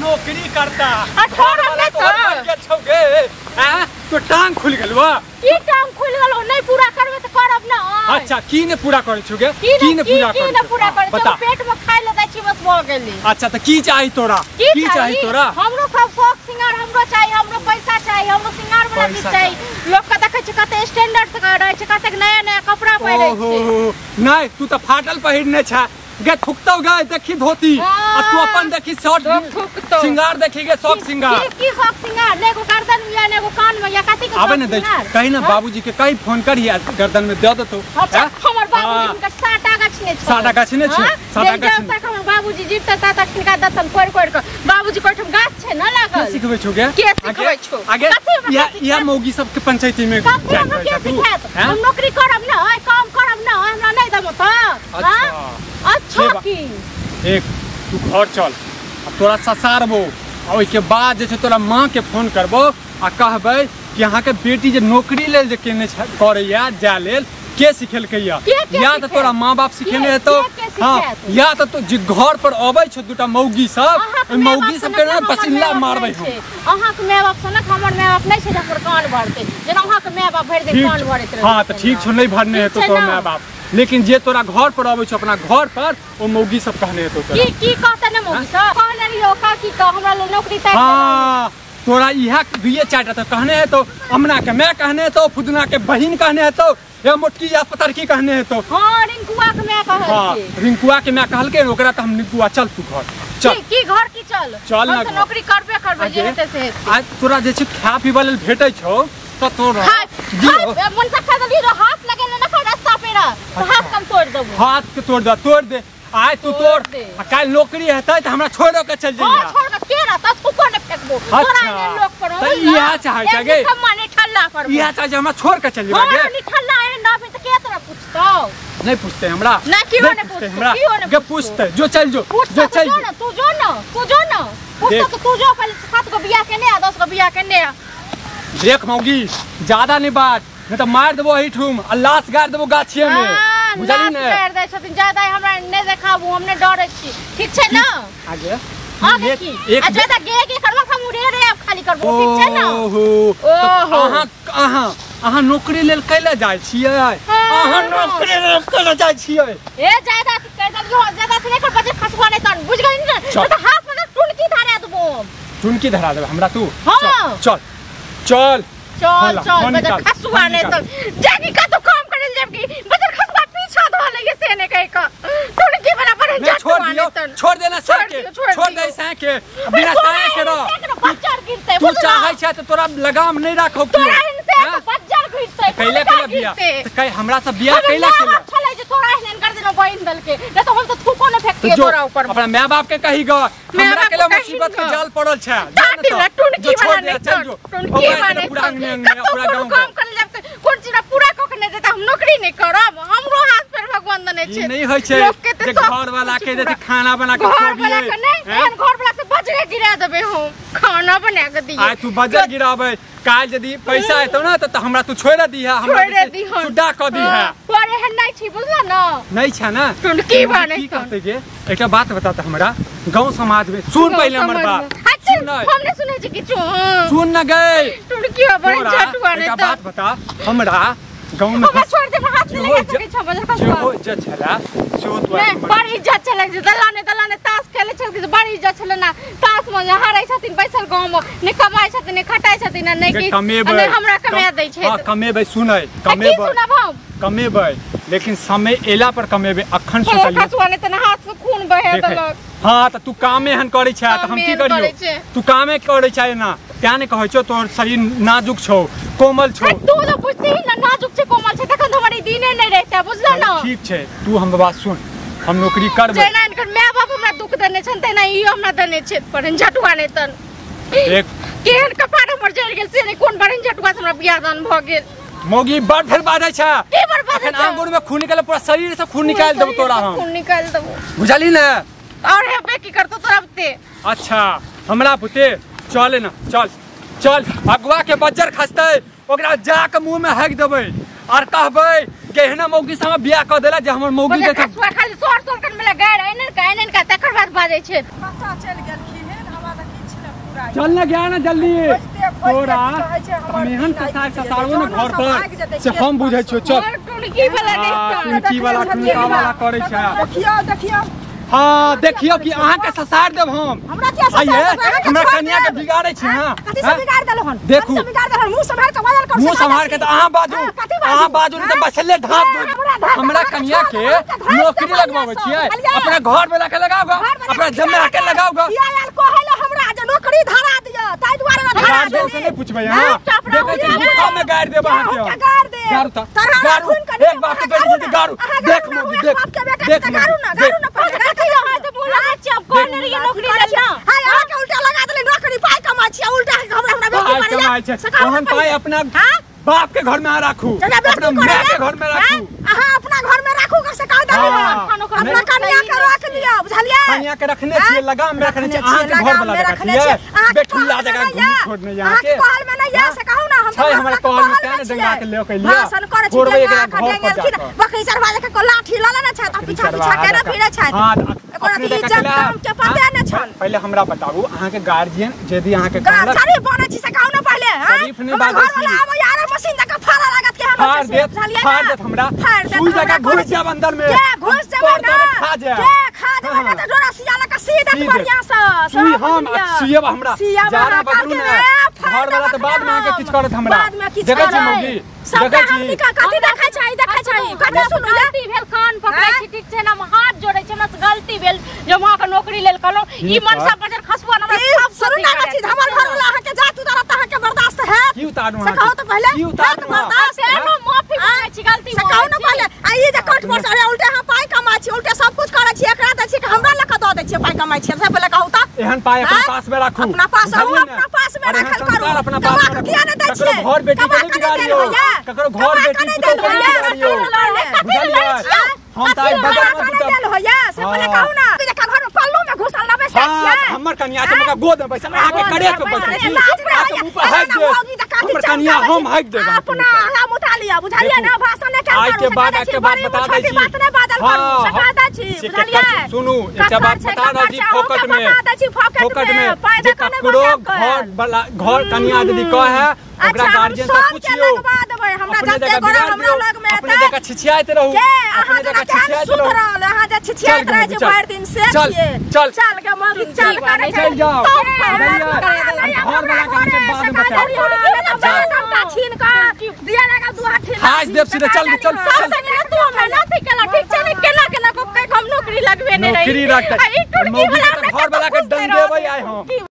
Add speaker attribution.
Speaker 1: नौकरी करता
Speaker 2: आ छोड़ब नै त
Speaker 1: छौ गे हैं तो टांग खुल गेल वा
Speaker 2: की टांग खुल गेल नहीं पूरा करबे त करब ना।
Speaker 1: अच्छा की ने पूरा करै छु गे की ने पूरा
Speaker 2: की ने पूरा करै छु पेट में खाइ ले दै छी बस भ गेली।
Speaker 1: अच्छा त की चाही तोरा की चाही तोरा?
Speaker 2: हमरो सब शौक सिंगार हमरो चाही हमरो पैसा चाही हमरो सिंगार वाला चीज चाही। लोक के देखै छी कते स्टैंडर्ड से रहै छै कते नया नया कपड़ा पहिरै छै।
Speaker 1: ओहो नहीं तू त फाटल पहिरने छ गे थुकतौ गे देखी धोती आ तू अपन देखी शर्ट सिंगार देखी गे शौक सिंगार
Speaker 2: की शौक सिंगार ने एगो गर्दन में या ने एगो कान में या कथि के
Speaker 1: आबे ने दै कहि ना बाबूजी के कहि फोन करी गर्दन में दे देतौ।
Speaker 2: अच्छा हमर बाबूजी हुनकर साटा गाछ ने छै
Speaker 1: साटा गाछ ने छै साटा गाछ
Speaker 2: तक हमर बाबूजी जीवता ता तक हिनका दतन कोरि कोरि के बाबूजी कोइठम गाछ छै न लागल
Speaker 1: के सिखबै छौ गे
Speaker 2: के सिखबै छौ
Speaker 1: आगे या मौगी सब के पंचायती में
Speaker 2: हम नौकरी करब न काम करब न हमरा नै देबो त। अच्छा की
Speaker 1: एक तू घर चल आ तोरा ससारबो आ ओहिके बाद जे छै तोरा माँ के फोन करबो आ कहबै कि अहाँके बेटी जे नौकरी लेल जे केने करैया जाय लेल के सिखेलकैया या तऽ तोरा माँ बाप सिखेने हेतौ। हाँ या तऽ तो जे घर पर अबै छौ दूटा मौगी सब ओहि मौगी सबके ना पसिल्ला मारबै हम।
Speaker 2: अहाँके माय बाप सनक हमर माय बाप नहि छै जे हमर कान भरतै जेना अहाँके माय बाप भरि दिन कान भरैत रहै।
Speaker 1: हाँ तऽ ठीक छौ नहि भरने हेतौ तोर माय बाप लेकिन जे तोरा घर पर अबै छौ अपना घर पर ओ मौगी सब कहने हेतौ तोरा
Speaker 2: की की कहतै ने मौगी सब कहने रहियो काकी के हमरा लेल नौकरी ताकि।
Speaker 1: हां तोरा इहा दुइये चारिटा तऽ कहने हेतौ अमना के माय कहने हेतौ फुदना के बहिन कहने हेतौ या मोटकी या पतरकी कहने हेतौ।
Speaker 2: हां रिंकुआ के माय कहलकै।
Speaker 1: हां रिंकुआ के माय कहलकै ओकरा तऽ हम रिंकुआ चल तू घर चल
Speaker 2: की घर की चल
Speaker 1: चल
Speaker 2: हम तऽ नौकरी करबे करबै जे हेतै से हेतै।
Speaker 1: आ तोरा जे छै खाय पीबा लेल भेटै छौ तऽ तोरा
Speaker 2: मन से खा देली हाथ लगेले ना रास्ता पे रह हाथ कम तोड़ देबो
Speaker 1: हाथ के तोड़ दे तोड़ दे आय तू तोड़ आ काल्हि नौकरी हेतै तऽ हमरा छोड़ो के चल जइहा।
Speaker 2: हां छोड़ के के रहता थूको ने फेकबो तोरा एहन लोक पर
Speaker 1: त इहा चाहै छै गे
Speaker 2: हम माने ठल्ला पर
Speaker 1: इहा चाहै छै हमरा छोड़ के चल जेबा गे।
Speaker 2: हां ठल्ला एहन रहबे त के तोरा पूछतौ
Speaker 1: नहीं पूछते हमरा
Speaker 2: ना कियो ने पूछते
Speaker 1: हमरा गे पूछते जो चल जो जो चल
Speaker 2: ना तू जो ना तू जो ना पूछतो त तू जो पहले 7 गो बियाह केने आ 10 गो बियाह केने आ।
Speaker 1: देख मौगी ज्यादा नहीं बात नहीं तो मार देबो एहिठुम आ लाश गाड़ देबो गाछिए में बुझली ने
Speaker 2: गाड़ दै छथिन ज्यादा हमरा नै देखाबू हम नै डरै छी ठीक छै ना।
Speaker 1: आगे
Speaker 2: आगे की आ ज्यादा गे गे करबो हम उड़े रे आब खाली करबो ठीक छै ना।
Speaker 1: ओहो अहाँ अहाँ अहाँ नौकरी लेल कैला जाइ छियै अहाँ नौकरी लेल कैला जाइ छियै
Speaker 2: ए ज्यादा कर देलियो ज्यादा से नै कर बजे खसबो नै तन बुझ गेली ने त हाथ में टुनकी धरा देबो
Speaker 1: टुनकी धरा देबो हमरा तू चल चल
Speaker 2: चल चल बजर खसुआ नै त जागी कतौ काम करल जाब की बजर खसुआ पीछा धो ले से ने कहि क टुनकी वाला पर
Speaker 1: छोड़ दियो छोड़ देना सर के छोड़ दे सै के बिना सै के रह
Speaker 2: बज्जर गिरतै
Speaker 1: तू चाहै छै त तोरा लगाम नै राखौ
Speaker 2: तोरा एहन से त बज्जर गिरतै
Speaker 1: कैला कैला बियाह त कै हमरा से बियाह कैला
Speaker 2: केला छलै जे तोरा एहन कर देनो बहिन दलके नै त हम त थूको नै फेकतियै तोरा ऊपर
Speaker 1: अपना माय बाप के कही ग हमरा के मुसीबत के जाल पड़ल छै
Speaker 2: टुनकी वाला नै टुनकी वाला
Speaker 1: पूरा पूरा गांव
Speaker 2: काम करल जाब त कोन चीज पूरा क के नै देता हम नौकरी नै करब हमरो हाथ पर भगवान देने छै
Speaker 1: ई नै होय छै
Speaker 2: लोक के
Speaker 1: जे घर वाला के जे खाना बना के
Speaker 2: घर वाला के नै एहन घर वाला से बजरे गिरा देबे हम खाना बना के दिए
Speaker 1: आइ तू बजर गिराबे काल यदि पैसा एतौ ना त हमरा तू छोड़ दीहा हमरा सुड्डा क दीहा
Speaker 2: पर एहन नै छी बुझला ना
Speaker 1: नै छै ना
Speaker 2: टुनकी बने
Speaker 1: की कहते गे एकटा बात बता त हमरा गांव समाज में सुन पहिले हमर बात
Speaker 2: सुन हम नै सुनै छी किछु
Speaker 1: सुन न गए
Speaker 2: टुनकी बने झटुआ नै
Speaker 1: एकटा बात बता हमरा गांव में
Speaker 2: हमरा छोड़ दे हाथ में लगा सकै छ बजर खसुआ
Speaker 1: जो इज्जत छला सो तो
Speaker 2: नै बड़ इज्जत छलै जे दलाने दलाने ताश खेलै छलखिन बड़ इज्जत छलै ना ताश में जे हारै छथिन बैसल गांव में नै कमाइ छथिन नै खटाइ छथिन नै कि
Speaker 1: कमेबै
Speaker 2: नै हमरा कमा दै छै।
Speaker 1: हां कमेबै सुनै कमेबै
Speaker 2: की सुनब हम
Speaker 1: कमेबै लेकिन समय एला पर कमेबै अखन सोचलियै
Speaker 2: खसुआ नै त हाथ से खून बहे देलक।
Speaker 1: हां त तू कामे एहन करै छै त हम की करियो तू कामे करै छै ना तें ने कहै छौ तोहर शरीर नाजुक छौ कोमल छौ
Speaker 2: तू तो बुझती ही ना नाजुक छै कोमल छै तखन त हमर ई दिने नै रहतै बुझल ना।
Speaker 1: ठीक छै तू हमर बात सुन हम नौकरी करबै
Speaker 2: जेना इनकर माय बाप हमरा दुख देने छन तेना इहो हमरा देने छै पर झटुआ नै तन
Speaker 1: देख
Speaker 2: केहन कपार हमर जरि गेल से नै कोन बड़न झटुआ से हमरा बियाह दान भ गेल।
Speaker 1: मौगी बड़ फेर बाजै छै
Speaker 2: की बड़ बाजै
Speaker 1: अखन आंगुर में खून निकल पूरा शरीर से खून निकाल देबो तोरा हम
Speaker 2: खून निकाल देबो
Speaker 1: बुझली ने
Speaker 2: और हेबे की करतो तोरा बुते।
Speaker 1: अच्छा हमरा बुते चल ना चल चल अगुआ के बज्जर खसतै ओकरा जाके मुंह में हक देबै और कहबै कि एहना मौगी से हमरा बियाह क देला जे हमर मौगी
Speaker 2: देख खाली सोर सोर कर मिला गाड़ एनन का तकर बाद बाजै छै।
Speaker 3: कतऽ चलि गेलखिन हन? आब
Speaker 1: चल ना गया ना जल्दी तोरा हम एहन ससार ससारबो ने घर पर से हम बुझै छियो। चल
Speaker 2: टुनकी वाला देखता
Speaker 1: टुनकी वाला टुनका वाला करै छै।
Speaker 3: देखियो देखियो
Speaker 1: हां देखियो कि अहाँ के ससार देब हम।
Speaker 3: हमरा किया ससार देब?
Speaker 1: हमरा कन्या के बिगाड़ै छी। हां
Speaker 3: कथि से बिगाड़ देलो हन?
Speaker 1: देखू
Speaker 3: से बिगाड़ देलो, मुंह संभाल के बाजल कर।
Speaker 1: मुंह संभाल के त अहाँ बाजू, अहाँ बाजू नहीं त बसले ढाप दू। हमरा कन्या के नौकरी लगवाबै छियै, अपना घर वाला के लगाओगा, अपना जमा के लगाओगा।
Speaker 3: किया आयल कहले हमरा जे नौकरी धरा दियो, ताहि दुआरे धरा
Speaker 1: गार्जियन से नहीं पूछबै। हां देखै छी मुंह में गाड़ देब अहाँ के।
Speaker 3: गाड़ दे
Speaker 1: गाड़ू त गाड़ू, एक बाप के बेटी छै गाड़ू। देख मोगी देख देख
Speaker 3: गाड़ू ना गाड़ू ना
Speaker 2: कथि है त बोला छी अब कोन रहिए नौकरी लेल ना।
Speaker 3: हाय अहाँ के उल्टा लगा देले नौकरी, पाई कमाइ छी उल्टा हमरा हमरा बेटी
Speaker 1: पाई कमाइ छै। ओहन पाई अपना बाप के घर में राखू, अपना माय के घर में राखू।
Speaker 3: अहाँ अपना घर में राखू के से कह देली अपना कन्या के राख लियो, बुझलियै?
Speaker 1: कन्या के रखने छियै, लगाम में रखने छियै, अहाँ के घर वाला रखने छियै। बेठुल्ला जगह घूम छोड़ने यहाँ
Speaker 3: के कहल में नहीं है से कहू ना। हम
Speaker 1: छै हमरा कहल में तें ने डंगा के ले के लिया
Speaker 3: भाषण करै छी, डंगा के डेंगेलखिन बकरी चरवा के लाठी ल लेने छै त पीछा पीछा केना फिरै छै।
Speaker 1: हां
Speaker 3: अपने इज्जत काम के पते नै छल।
Speaker 1: पहले हमरा बताबू अहाँ के गार्जियन यदि अहाँ के कहलक
Speaker 3: गार्जियन बनै छी से कहू ना पहले। हां
Speaker 1: शरीफ नहीं बाजै छी।
Speaker 3: घर वाला आबै यार मशीन दक फाड़ा लागत के हम
Speaker 1: फाड़ देत, फाड़ देत हमरा। सुई जगह घुस जाब अंदर में।
Speaker 3: के घुस जाब ना,
Speaker 1: खा जाब,
Speaker 3: के खा जाब ना त डोरा सिया लक सीधा बढ़िया से
Speaker 1: सुई हम सियब हमरा जारा बदलू ना। घर वाला त बाद में अहाँ के किछ करत हमरा। देखै छी मौगी,
Speaker 3: देखै छी कथि देखै छै, देखै छै कथि सुनू।
Speaker 2: गलती भेल कान पकड़ै छी ठीक छै ना, हम हाथ जोड़ै छी, हमरा से गलती भेल जे हम अहाँ के नौकरी लेल कहलौं। ई मनसा बजर खसुआ हमरा सब
Speaker 3: सुनू ना छी। हमर घर वाला अहाँ के जात उतारत अहाँ के बर्दाश्त है?
Speaker 1: की उतारू
Speaker 3: से कहू त पहले
Speaker 1: की उतारू
Speaker 2: बर्दाश्त है ना, माफी मांगै छी गलती
Speaker 3: से कहू ना पहले। आ ई जे कट पर अरे उल्टे हम पाई कमाइ छी, उल्टे सब कुछ करै छी, एकरा दै छी कि हमरा लक द दै छी पाई कमाइ छी। से पहले कहू त
Speaker 1: एहन पाई अपना पास में राखू,
Speaker 3: अपना पास अपना पास में राखल करू।
Speaker 1: अपना पास में
Speaker 3: किया नै दै छी?
Speaker 1: घर बेटी के नहीं बिगाड़ियो, ककरो घर बेटी के नहीं बिगाड़ियो। हम त आई बदल में
Speaker 3: देल होया से पहले कहू ना। कि घर में पल्लू में घुसल ना बैसै छियै।
Speaker 1: हमर कन्या के मका गोद में बैसल अहाँ के करेज पे बैसल छी। अहाँ के मुंह पर हक देब, हमर कन्या हम हक देब।
Speaker 3: अपना हम उठा लिया बुझलियै ना। भाषण नै
Speaker 1: करू। आज के बाद आज के बात बता दै छी,
Speaker 3: बात नै बादल करू, सका दै छी बुझलियै।
Speaker 1: सुनू एकटा बात बता रहल छी, फोकट में फोकट में जे ककरो घर वाला घर कन्या यदि कहे ओकरा गार्जियन से पूछियो।
Speaker 3: हमरा जते गोरा हमरा लग में
Speaker 1: अपने जगह छिछियाइत रहू,
Speaker 3: अपने जगह छिछियाइत रहू। अहाँ जे छिछियाइत रहै छी भरि दिन से छियै।
Speaker 1: चल
Speaker 3: चल के मौगी चल करे
Speaker 1: चल जाओ। घर वाला के बाद में बताओ।
Speaker 3: छीन के दिया लगा दू हाथ
Speaker 1: हाथ देव सीधे। चल चल
Speaker 2: सब संगे तू हमरा लाथी केला ठीक छै ने। केना केना को हम नौकरी लगबे नै रही
Speaker 1: नौकरी रखतै
Speaker 2: ई टुटकी
Speaker 1: घर वाला के डंगेबै आइ हम।